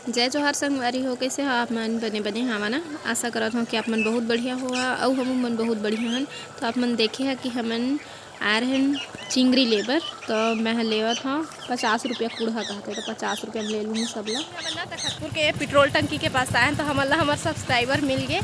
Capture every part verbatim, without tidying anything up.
जय जोहार संगवारी हो, कइसे हो आप मन? बने बने हवा ना? आशा करत हव कि आप मन बहुत बढ़िया होहा, अउ हमू मन बहुत बढ़िया हन। तो आप मन देखे हा कि हमन आए रहन चिंगरी लेबर, तो मैं ह लेवत हव पचास रुपया कुड़हा कहते, तो पचास रुपया में ले लूँगी सब ला। हमन ना तखतपुर के पेट्रोल टंकी के पास आए हन, तो हमन ला हमर सब्सक्राइबर मिल गे,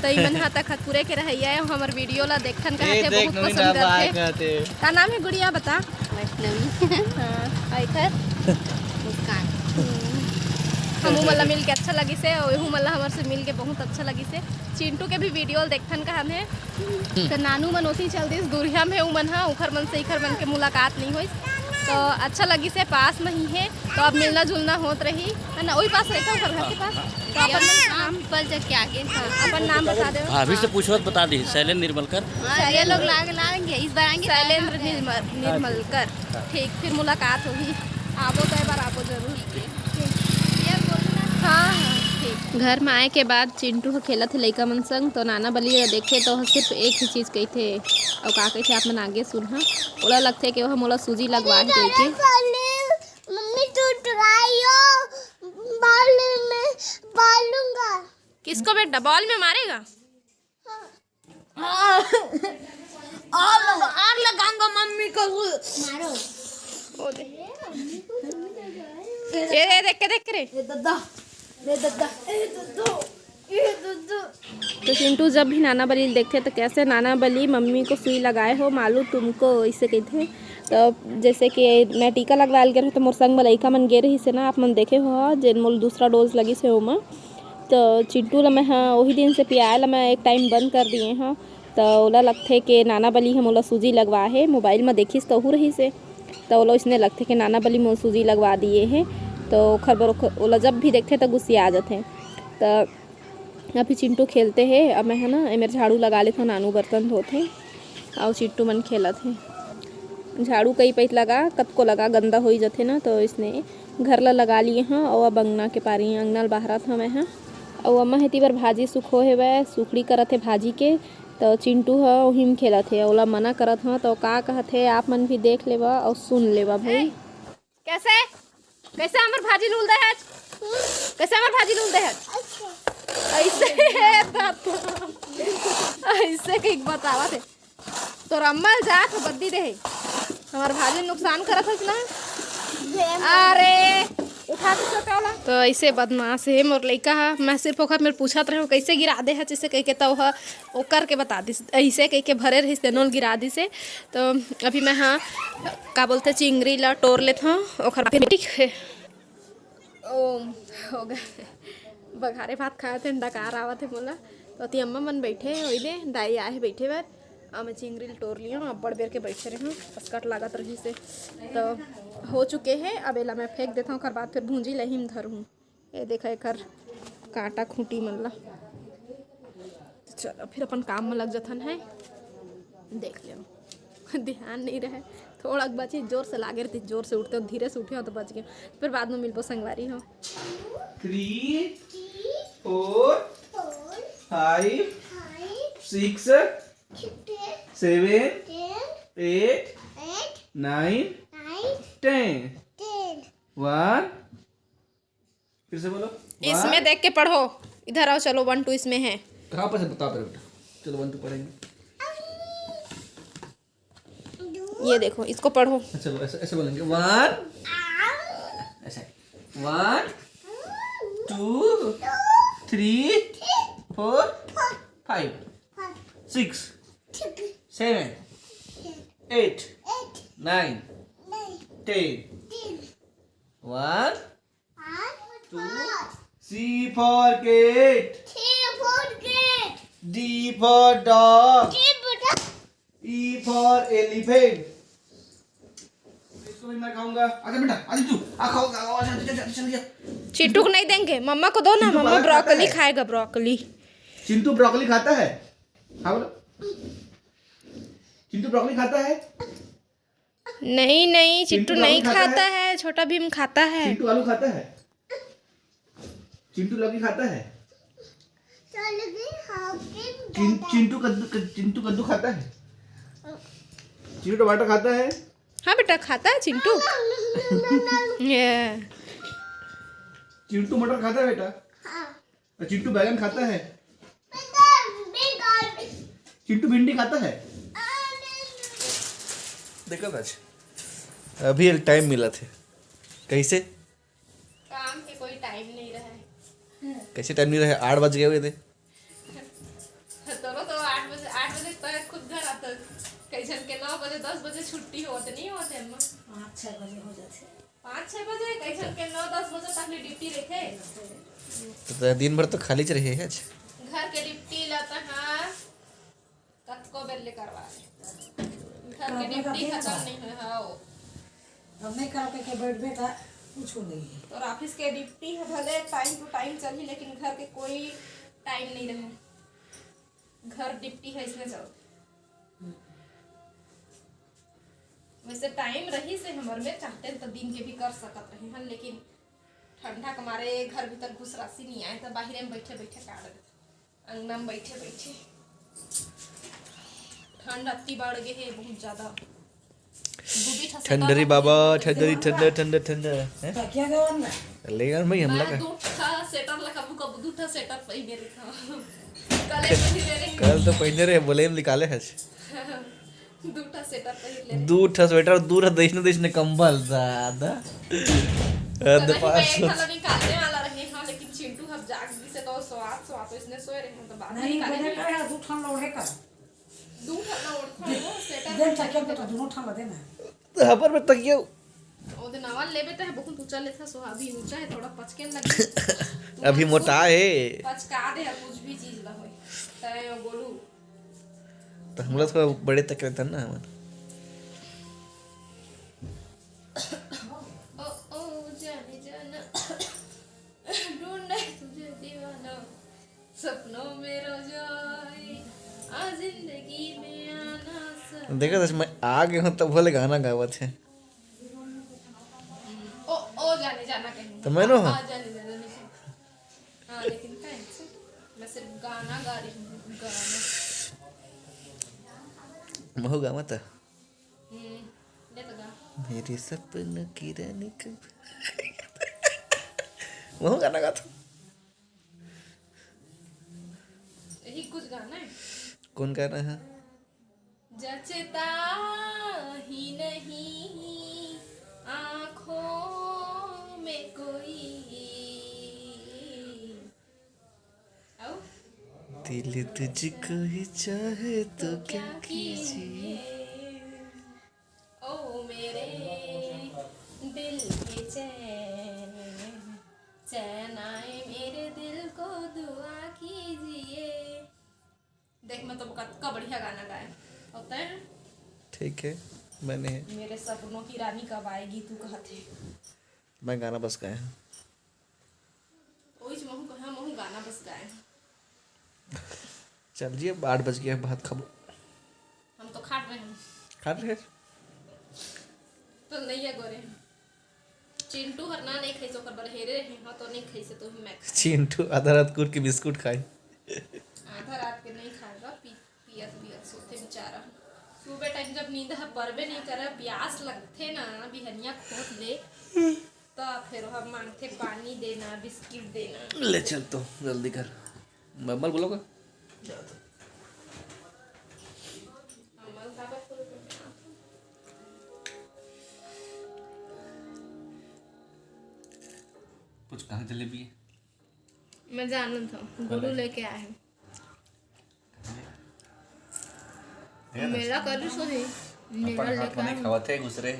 तो इमन ह तखतपुरे के रहइया हे, हमर वीडियो ला देखथन ए, कहथे, देख, बहुत नवीन पसंद ढाबा आए करथे। कहथे। का नाम हे गुड़िया, बता? वैष्णवी। हाँ, अउ एकर? मुस्कान। हमू मन ला मिल के अच्छा लगिस हे, अउ एहू मन ला हमर से मिल के बहुत अच्छा लगिस हे। चिंटू के भी वीडियो ल देखथन कहन हे। तो नानू मन ओती चल दिस, दुरिहा में हे उमन हा, उखर मन से इखर मन के मुलाकात नहीं होइस। तो अच्छा लगिस हे, पास में ही हे, तो अब मिलना जुलना होत रही, है ना? वही पास रहता, उखर घर के पास। तो अपन नाम, ऊपर जग के आगे। हाँ, अपन नाम बता दे। भाभी से पूछो तो बता दी, शैलेंद्र निर्मलकर। हाँ, ये लोग लाग लाएंगे, इस बार आएंगे तो शैलेंद्र आएंगे। निर्मल, निर्मलकर। ठीक, फिर मुलाकात होगी। आबो तो एक बार आबो जरूर। ये बोलना। हाँ, हाँ, ठीक। घर में आए के बाद चिंटू ह खेलत हे लइका मन संग, तो नाना बली ल देखे तो ओह सिर्फ एक ही चीज कहिथे, अउ का कहिथे आप मन आगे सुनहा। ओला लगथे कि ओह मोला सूजी लगवा हे कहिके। मम्मी, तू ट्राई हो, बॉल में मारूंगा। किसको बेटा, बॉल में मारेगा? हाँ। और, और लगाऊंगा मम्मी को। मारो। ओ दे। ये, ये देख के, देख के रे। ये दद्दा, ये दद्दा, ये दद्दो, ये दद्दो। तो चिंटू जब भी नाना बली ल देखथे, तो कैसे, "नाना बली, मम्मी को सुई लगाए हो, मालूम तुमको?" ऐसे कहथे। तो जैसे कि मैं टीका लगवाए ल गे रहे, तो मोर संग में लइका मन गे रहिस हे ना, आप मन देखे हो, जेन मोल दूसरा डोज लगिस हे ओमा। तो चिंटू ला मैं ह, वही दिन से पियाए ला मैं एक टाइम बंद कर दिए हव। तो ओला लगथे के नाना बली ह मोला सूजी लगवा हे, मोबाइल म देखिस तो ओहू रहिस हे। तो ओला इसने लगथे के नाना बली मोला सूजी लगवा दिए हे। तो ओखर बर ओख-, ओला जब भी देखथे तो गुस्सिया जाथे। तो अभी चिंटू खेलते हे, अब मैं ह ना एमेर झाड़ू लगा लेथव, नानू बर्तन धोथे, अउ चिंटू मन खेलत हे। झाड़ू कई पइत लगा, कतको लगा, गंदा होई जथे ना, तो इसने घर ला लगा लिए हव। अउ अब अंगना के पारी, अंगना ल बहारत हव मैं ह। अउ अम्मा हेती बर भाजी सुखो हेवय, सुखड़ी करत हे भाजी के, तो चिंटू ह ओही म खेलत हे। ओला मना करत हव, तो का कहत हे, आप मन भी देख लेवा अउ सुन लेवा भाई। कैसे? कैसे हमर भाजी ल उल दे हच? कैसे हमर भाजी ल उल दे हच? ऐसे। ऐसे हे दादा। ऐसे कहिके बतावत हे। तोर अम्मा ल जात हो बद्दी दे हे। हमर भाजी ल नुकसान करत हच ना। अरे, उठा के छोटा वाला। तो ऐसे बदमाश हे मोर लइका ह। मैं सिर्फ ओखर मेर पूछत रहे हव, कैसे गिरा दे हच, ऐसे कहिके, तो ओह ओकर के बता दिस, ऐसे कहिके भरे रहिस, तेनो ल गिरा दिस हे। तो अभी मैं ह का बोलथे, चिंगरी ला टोर लेथव, ओखर बाद फिर ठीक हे। ओ, हो गे। बघारे भात खाए थे, डकार आवत हे मोला। तो अति अम्मा मन बैठे हे, ओइदे दाई आए हे बैठे बर। आ मैं चिंगरी ल टोर लियो, अब्बड़ बेर के बैठे रहे हूँ, असकट लागत रहिस हे। तो हो चुके हे, अब एला मैं फेंक देथव, ओकर बाद फिर भूंजी ल एही म धरहूँ। ये देखा एकर कांटा खूंटी मन ला। तो चलो फिर अपन काम में लग जथन है, देख लियो। ध्यान नहीं रहे, थोड़ा बची, जोर से लागे रहती, जोर से उठते हो, धीरे से उठे हो तो बच गए। फिर बाद में मिलबो संगवारी हो। Three, four, five, six, seven, eight, nine, ten। One। फिर से बोलो। इसमें देख के पढ़ो। इधर आओ, चलो, वन टू इसमें है। कहाँ पर से बता पहले बेटा। चलो, वन टू पढ़ेंगे। ये देखो, इसको पढ़ो। अच्छा, चलो, ऐसे, ऐसे बोलेंगे। One, ऐसे। One, two, three, four, five, six, seven, eight, nine, ten। One, two। C for cat। D for dog। E for elephant। इसको भी मैं खाऊंगा। आजा बेटा, आजा तू। आ, खाओ, खाओ, आजा, आजा, आजा, चल गया। चिंटू को नहीं देंगे, मम्मा को दो ना, चिंटू मम्मा ब्रोकली खाएगा, ब्रोकली। चिंटू ब्रोकली खाता है? हाँ, बोलो। चिंटू ब्रोकली खाता है? नहीं, नहीं, चिंटू चिंटू नहीं खाता है। छोटा भीम खाता है। चिंटू आलू खाता है? चिंटू लौकी खाता है? चिंटू कद्दू, चिंटू कद्दू खाता है? चिंटू टमाटर खाता है? हाँ बेटा, खाता है चिंटू। ये। चिंटू मटर खाता है बेटा? हाँ। और चिंटू बैगन खाता है? चिंटू भिंडी खाता है? देखा था, अभी एक टाइम मिला थे। कैसे? काम के कोई टाइम नहीं रहा है। कैसे टाइम नहीं रहा है? आठ बज गए हुए थे। तोरो तो आठ बजे, आठ बजे तक खुद घर आता। कई झन के नौ बजे, दस बजे छुट्टी होत, नहीं होत है अम्मा? पाँच छः बजे हो जाते। पाँच छः बजे, कई झन के नौ दस बजे तक ले ड्यूटी रखे। तो तैं दिन भर तो खाली च रहे है आज। घर के ड्यूटी ला तहाँ कतको बेर ले करवा ले। घर के ड्यूटी खत्म नहीं है, हाँ। अब नहीं करके के बैठबे त कुछ नहीं है। और ऑफिस के ड्यूटी है, भले टाइम टू टाइम चली, लेकिन घर के कोई टाइम नहीं रहे। घर ड्यूटी है, इसमें चलते। वैसे टाइम रही से हमर में, चाहते तो दिन के भी कर सकत रहे हन, लेकिन ठंडा के मारे घर भीतर घुसरासी नहीं आए, तो बाहरे में बैठे बैठे काट देते। अंगना में बैठे बैठे ठंड अति बढ़ गए है बहुत ज्यादा। दू बीठा ठंडरी बाबा, ठंडरी, ठंडा, ठंडा, ठंडा, हैं? तकिया देवन ना। ले यार भाई, हमला मैं का? दू ठा स्वेटर लगा, कब दू ठा स्वेटर पहिने रखा। कल पहिने रहे। कल तो पहिने रहे, बोले हम निकाले हस। दू ठा स्वेटर पहिर ले रहे। दू ठा स्वेटर, दू ठा दैसने दैसने कंबल, दादा। तो अद नहीं, मैं पास एक ठा ला निकालने वाला रहे, हाँ, लेकिन चिंटू हम जाग गई से तो स्वाद स्वाद तो इसने सोए रहे, हम तो बाद में नहीं, निकाले बने नहीं। का है, दू ठा ला ओढ़े का। दू ठा ला ओढ़े का, वो स्वेटर दे, में चक्के पे तो दोनों ठा ला देना। तो हबर में तकिया। ओ दे नवा लेबे ते बहुत ऊंचा लेथा, सोहा अभी ऊंचा है, थोड़ा पचके लगे। अभी मोटा है। पचका दे है कुछ भी चीज ला होई। तय गोलू। तो हमला थोड़ा बड़े तक रहता ना हमन। ओ, ओ, जाने जाना। ढूंढे तुझे दीवाना। सपनों में रोज आए। आ जिंदगी में आना सा। देखा था, मैं आ गया हूँ, तब बोले गाना गावत है। ओ, ओ, जाने जाना कहीं। तो मैं नो हूँ। आ, जाने जाना नहीं। हाँ, लेकिन कहीं से मैं सिर्फ गाना गा रही हूँ, गाना। महू गावत है। हम्म, ले तो गा। मेरे सपनों की रानी कब। महू गाना गाता। यही कुछ गाना है। कौन गाना है? जचता ही नहीं आंखों में कोई। आओ। दिल तुझको ही चाहे तो क्या कीजिए। ओ मेरे दिल के चैन, चैन आए मेरे दिल को दुआ कीजिए। देख, मैं तो कतका बढ़िया गाना गाए। और तैं? ठीक है, मैंने मेरे सपनों की रानी कब आएगी, तू कहत है। मैं गाना बस गाए हूँ। ओइच महू कहा, महू गाना बस गाए हूँ। चल जी, अब आठ बज गया, भात खाबो। हम तो खाट रहे हैं। खाट रहे? तो नहीं है गोरे। चिंटू हर ना नहीं खाइस, ओकर बर हेरे रहे हो तो नहीं खाइस, तो मैं खाए। चिंटू आधा रात कुर के बिस्कुट खाए। आधा रात के नहीं खाएगा, पी, पियत पियत सोते बेचारा। सुबह टाइम जब नींद ह परबे नहीं करे, प्यास लगथे ना बिहनिया खोद ले, तो फिर हम मांगथे पानी देना, बिस्किट देना। ले चल तो जल्दी कर। मम्मा बोलो का? कुछ कहाँ जलेबी है? मैं जानत हूँ, गुरु लेके आए हैं। मेला करिस होही, मेला अपन हाथ लेके में आए। खावत है घुसरे।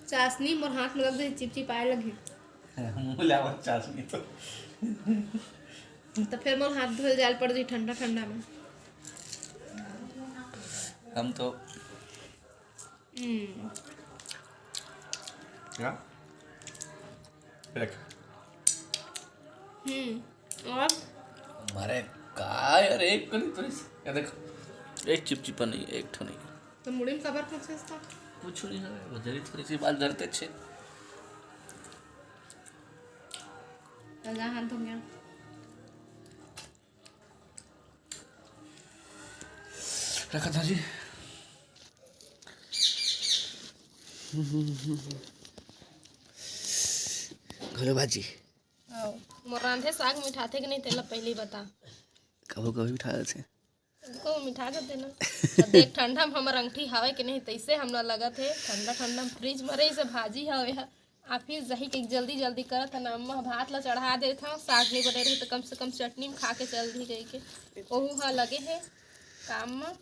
चाशनी मोर हाथ में लग गई, चिपचिपाए लगी। मुँह ले आवत चाशनी तो। तो फिर मोर हाथ धोए जाल पड़ गई ठंडा ठंडा में। हम तो हम्म। क्या? देख। हम्म, और? अरे का यार, एक कली तो इस-, ये देख, एक चिपचिपा नहीं, एक ठो नहीं। तो मुड़ी में कबर फंसे था? कुछ नहीं है, वो जरी थोड़ी सी बाल जरते अच्छे। तो जा हाथ धो गया। रखा था जी। घोलो भाजी। आओ, मोर रांधे साग मिठाथे कि नहीं, तेला पहिली बता। कभू कभू मिठा जाथे। को मिठा जाथे ना। त देख, ठंडा में हमर अंगठी हावय कि नहीं, तइसे हमला लगत हे। ठंडा ठंडा में फ्रिज में रहिसे भाजी हवे ह। ऑफिस जाही के जल्दी जल्दी करत ह ना, अम्मा भात ला चढ़ा देत हव, साग नहीं बने रही त कम से कम चटनी में खा के चल दी कहि के। ओहू ह लगे हे काम में।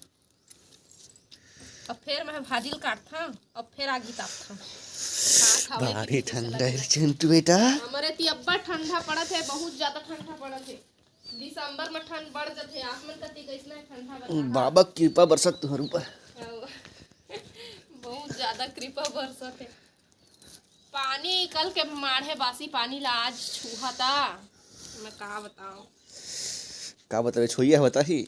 अब फेर मैं भाजी ल काटथव, अब फेर आगी तापथव। हाथ हवा भारी ठंडा हे चिंटू बेटा। हमर एती अब्बड़ ठंडा पड़त हे, बहुत ज्यादा ठंडा पड़त हे। दिसंबर में ठंड बढ़ जथे। आप मन कति कइसना हे ठंडा बता? बाबा कृपा बरसत तुहर ऊपर। अउ बहुत ज्यादा कृपा बरसत हे। पानी कल के माढ़े बासी पानी ला आज छुहता। मैं का बताओ? का बतावे, छोइया होता ही।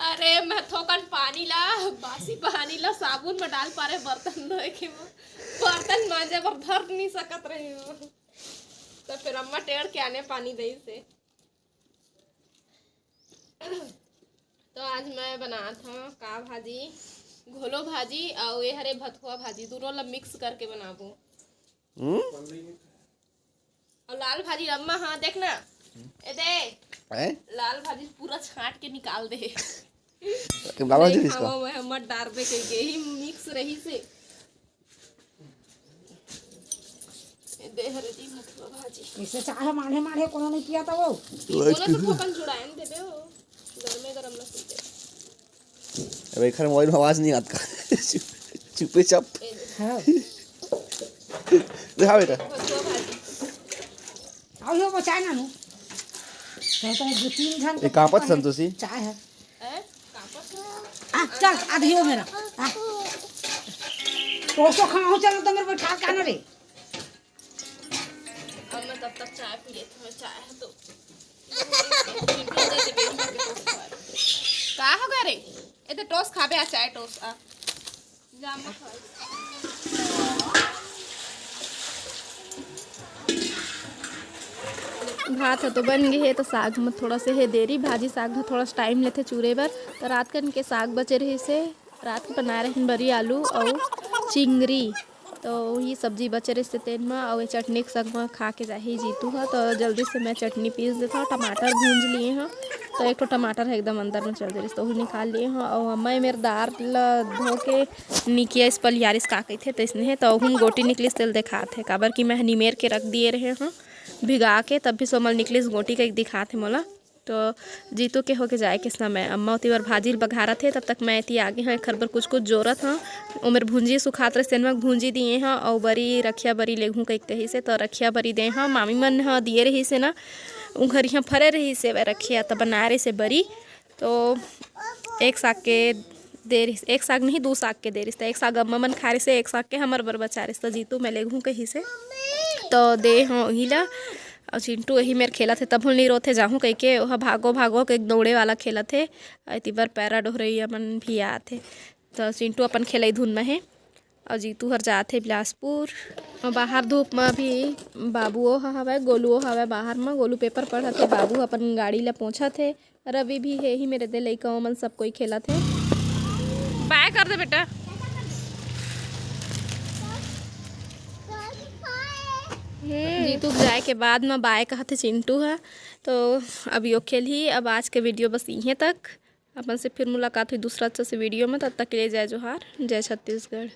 अरे, मैं थोकन पानी ला, बासी पानी ला साबुन में डाल पारे बर्तन धोए के, मैं बर्तन मांजे बर धर नहीं सकत रही हूँ। तो फिर अम्मा टेढ़ के आने पानी दे से। तो आज मैं बनात हूँ का भाजी, घोलो भाजी अउ ये हरे भथुआ भाजी, दोनों ला मिक्स करके बनाबो। हम्म? अउ लाल भाजी अम्मा, हाँ, देख ना, ए दे, हैं? लाल भाजी पूरा छांट के निकाल दे। के बाबा जी नहीं इसको। खावा, मैं मत डारबे कहि के, यही मिक्स रही से। ए दे हरे जी, भथुआ भाजी। इसे चाहे माढ़े माढ़े कोनो नहीं किया था वो। कोनो तो थोकन जुड़ायन देबे हो, गरमे गरम ना सुनते। अब एखर मोबाइल में आवाज नहीं आत का? चुपे चाप। हाँ। दिखा बेटा। आओ यो बचाए ना नु। तो तो दो तीन घंटे ये कापत संतोषी? चाय है। हैं? कापत है? आ, चल, आधी हो मेरा। आ। तो उसको खाओ, चलो तो मेरे बैठा के आना रे। अब मैं तब तक चाय पी लेती हूँ, चाय है तो। का हो गया रे? ए तो टोस खाबे आ, चाय टोस आ। जा मत खा। भात ह तो बन गे हे, तो साग म थोड़ा से हे देरी, भाजी साग म थोड़ा सा टाइम लेथे चूरे बर। तो रात कन के साग बचे रहिस हे, रात के बनाए रहिन बरी आलू अउ चिंगरी। तो वही सब्जी बचे रहिस तेन म, अउ ये चटनी के संग म खा के जाही जीतू ह। तो जल्दी से मैं चटनी पीस देथव, टमाटर भूंज लिए हव, तो एक ठो टमाटर ह एकदम अंदर म चल दे रहिस, तो ओहू निकाल लिए हव। अउ अम्मा ए मेर दार ल धो के निकियाइस, पलियारिस का कहिथे तइसने हे, तो ओहू म गोटी निकलिस, तेला देखात हे, काबर कि मैं ह निमेर के रख दिए रहे हव भिगा के, तब भी सोमल निकलिस गोटी कहिके दिखात हे मोला। तो जीतू के होके जाए के समय अम्मा ओती बर भाजी ल बघारत हे, तब तक मैं एती आगे हव, एखर बर कुछ कुछ जोरत हव। ओमेर भूंजी सुखात रहिस, तेन म भूंजी दिए हव, अउ बरी, रखिया बरी लेगहूं कहिके कहिस हे, तो रखिया बरी दे हव। मामी मन ह दिए रहिस हे ना, उंखर इहां फरे रहिस हे रखिया, त बनाए रहिस हे बरी। तो एक साग के दे रहिस, एक साग नहीं, दू साग के दे रहिस, त एक साग अम्मा मन खा रहिस हे, एक साग के हमर बर बचा रहिस, त जीतू मैं लेगहूं कहिस हे, तो दे हव ओही ला। अउ चिंटू एही मेर खेलत हे, तभो नहीं रोथे, जाहूं कहिके ओहा भागो भागो के दौड़े वाला खेलत हे। अउ एती बर पैरा डोहरइया मन भी आत हे, त चिंटू अपन खेलई धुन म हे। अउ जीतू हर जात हे बिलासपुर। अउ बाहर धूप म भी बाबूओ ह हवय, गोलूओ हवय बाहर म। गोलू पेपर पढ़त हे, बाबू ह अपन गाड़ी ल पोंछत हे। रवि भी हे ही मेरे दे, लइका मन सब कोई खेलत हे। बाय कर दे बेटा। हम्म। जीतू के जाए के बाद म बाय कहत हे चिंटू ह। तो अब यो खेलही। अब आज के वीडियो बस इहें तक। अपन से फिर मुलाकात होही दूसरा अच्छा से वीडियो में। तब तक के लिए जय जोहार, जय छत्तीसगढ़।